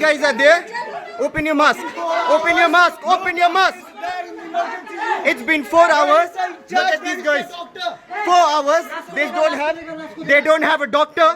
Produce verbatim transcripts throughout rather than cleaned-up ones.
Guys are there. Open your mask. Open your mask. Open your mask. It's been four hours. Look at these guys. Four hours. They don't have. They don't have a doctor.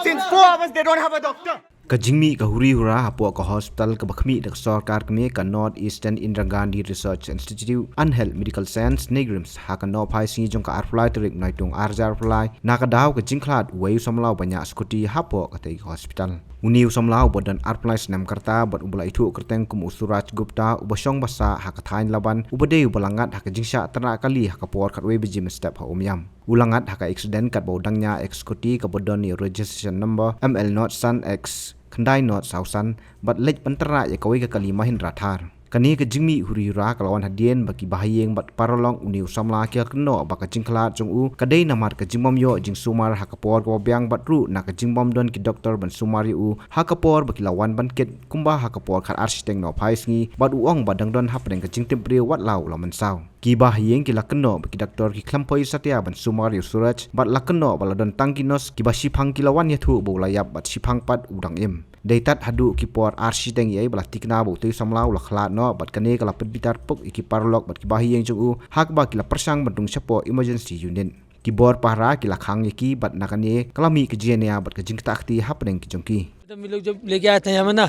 Since four hours, they don't have a doctor. Ka jingmih ka huri hura hapoh ka hospital kaba khmih da ka sorkar kmie, ka North Eastern Indira Gandhi Research Institute and Health Medical Science, NEIGRIHMS, ha ka nohphai sngi jong ka arphew lai tarik Naitung arhajar arphew lai, na ka daw ka jingkhlad uwei u samla uba ñiah skuti hapoh katei ka hospital. Une u samla uba don arphew lai snem ka rta bad uba la ithuh kyrteng kum u Suraj Gupta, uba shong basa ha ka thaiñ Laban, uba dei uba la ngat ha ka jingshah tynrah kali ha ka por khatwei baje mynstep ha Umiam. U la ngat ha ka accident katba u dang ñiah ïa ka skuti kaba don ïa u registration number M L not san X khyndai not saw san bad leit ban tynrah ïa kawei ka kali Mahindra Thar. Kane ka jingmih huri hura ka la wan hadien ba ki bahaïing bad paralok une u samla ki la kynnoh ba ka jingkhlad jong u ka dei namar ka jingbym ïoh jingsumar ha ka por kaba biang bad ruh na ka jingbym don ki doktor ban sumar ïa u ha ka por ba ki la wan ban kit kumba ha ka por khatar shiteng nohphai sngi, bad u ong ba dang don hapdeng ka jingtip briew wat la u la mynsaw. Ki bahaïing ki la kynnoh ba ki doktor ki khlem poi satia ban sumar ïa u Suraj bad la kynnoh ba la don tang ki nurse kiba shiphang ki la wan ïathuh ba u la ïap bad shiphang pat u dang im. Dei tad haduh ki por ar shiteng ïa ba la tikna ba utei u samla u la khlad noh bad kane ka la pynbitar puk ïa ki paralok bad ki bahaïing jong u ha kaba ki la pyrshang ban rung shapoh emergency unit. Ki bor pahara ki la khang ïa ki bad na kane ka la mih ka jingïania bad ka jingktah kti hapdeng ki jong ki. मैडम, ये लोग जब लेके आया था यहाँ में ना,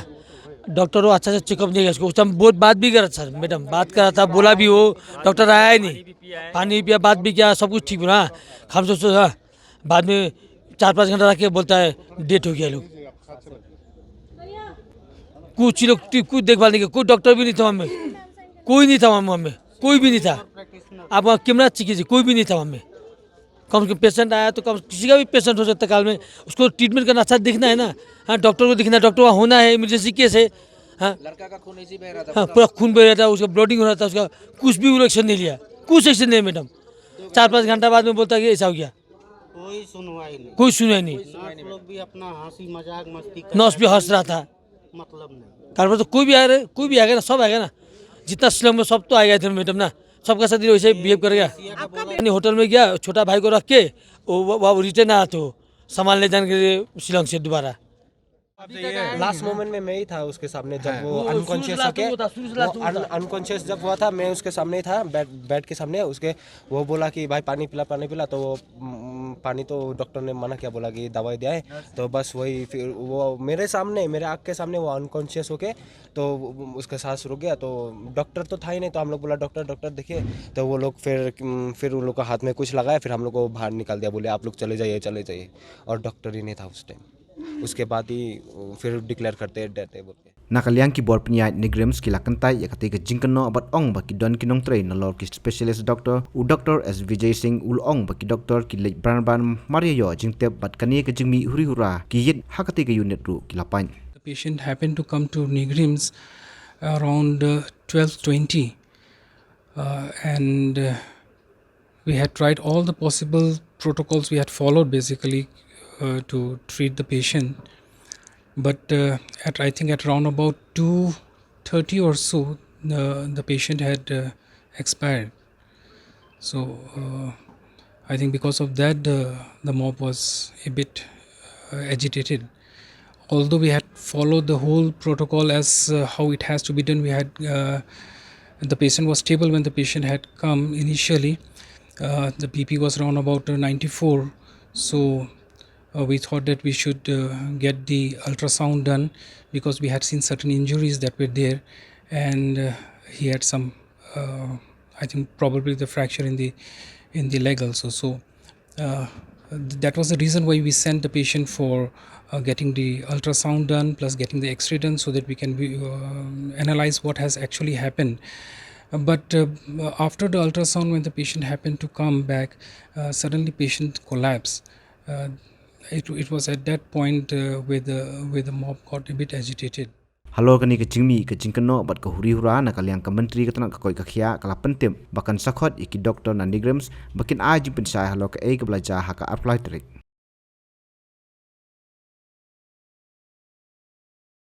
डॉक्टर वो अच्छा से चेकअप नहीं किया उसको। उस टाइम बहुत बात भी करा था सर, मैडम बात करा था, बोला भी वो, डॉक्टर आया ही नहीं। पानी पिया, बात भी किया, सब कुछ ठीक बोला, हाँ, खामोश था। बाद में चार पाँच घंटा रख के बोलता है डेथ हो गया लोग। कुछ लोग कुछ देखभाल नहीं किया, कोई डॉक्टर भी नहीं था वहाँ में, कोई नहीं था वहाँ में, कोई भी नहीं था। आप वहाँ कैमरा चेक कीजिए, कोई भी नहीं था वहाँ में। कम से कम पेशेंट आया तो कम, किसी का भी पेशेंट हो सकता है काल में, उसको ट्रीटमेंट करना, अच्छा दिखना है ना। हाँ, डॉक्टर को दिखना है, डॉक्टर वहाँ होना है, इमरजेंसी केस है। हाँ, लड़का का खून ऐसे ही बह रहा था हाँ, पूरा। पूरा खून बह रहा था, उसका ब्लीडिंग हो रहा था, उसका कुछ भी एक्शन नहीं लिया, कुछ एक्शन नहीं मैडम। चार पाँच घंटा बाद में बोलता कि ऐसा हो गया। कोई सुनवाई नहीं। कोई सुनवाई नहीं। नर्स लोग भी अपना हंसी मजाक मस्ती कर नर्स भी हंस रहा था। मतलब नहीं। कारण तो कोई भी आ रहे, कोई भी आ गया ना, सब आ गया ना। जितना शिलोंग में सब तो आ गए थे मैडम ना, सबका साथ ही वैसे बिहेव करेगा। आपका नहीं, होटल में गया, छोटा भाई को रख के वो, वो, वो रिटर्न आया तो सामान ले जाने के लिए शिलोंग से दोबारा। लास्ट मोमेंट में मैं ही था उसके सामने जब हाँ। वो वो अनकॉन्शियस शुरू से होके लास्ट में वो था, शुरू से वो लास्ट में वो अन-, था। अनकॉन्शियस जब हुआ था, मैं उसके सामने ही था, बेड, बेड के सामने उसके। वो बोला कि भाई पानी पिला, पानी पिला, तो वो, हम्म, पानी तो डॉक्टर ने मना किया, बोला कि दवाई दिया है। तो बस वही फिर वो मेरे सामने, मेरे आँख के सामने वो अनकॉन्शियस होके, तो वो, उसका सांस रुक गया। तो डॉक्टर तो था ही नहीं, तो हम लोग बोला डॉक्टर, डॉक्टर देखिए। तो वो लोग फिर, हम्म, फिर उन लोग का हाथ में कुछ लगाया, फिर हम लोग को बाहर निकाल दिया, बोले आप लोग चले जाइए, चले जाइए। और डॉक्टर ही नहीं था उस टाइम। उसके बाद ही, अ, फिर डिक्लेयर करते डेथ है बोल के। Na ka liang ki bor pynïaid NEIGRIHMS ki la kyntait ïa katei ka jingkynnoh bad ong ba ki don ki nongtrei nalor ki specialist doctor, u Doctor S Vijay Singh u la ong ba ki doktor ki leit bran bran mar ïa ïoh jingtip bad kane ka jingmih huri hura ki ïit ha katei ka unit ruh ki la pait. The patient happened to come to NEIGRIHMS around, uh, twelve twenty, uh, and, uh, we had tried all the possible protocols we had followed basically, uh, to treat the patient. But, uh, at, I think at around about two thirty or so, the, the patient had, uh, expired. So, uh, I think because of that, the, the mob was a bit, uh, agitated. Although we had followed the whole protocol as, uh, how it has to be done, we had, uh, the patient was stable when the patient had come initially. Uh, the B P was around about, uh, ninety-four. So, uh, we thought that we should, uh, get the ultrasound done because we had seen certain injuries that were there, and, uh, he had some, uh, I think probably the fracture in the, in the leg also. So, uh, th-, that was the reason why we sent the patient for, uh, getting the ultrasound done plus getting the X-ray done so that we can be, um, analyze what has actually happened. Uh, but, uh, after the ultrasound, when the patient happened to come back, uh, suddenly patient collapsed. Uh, it, it was at that point, uh, where the, where the mob got a bit agitated. Halor kane ka jingmih ka jingkynnoh bad ka huri hura, na ka liang ka Myntri ka tnat ka koit ka khiah ka la pyntip ba kan sa khot ïa ki doktor na NEIGRIHMS ba kin ai jingpynshai halor kaei kaba la jia ha ka arphew lai tarik.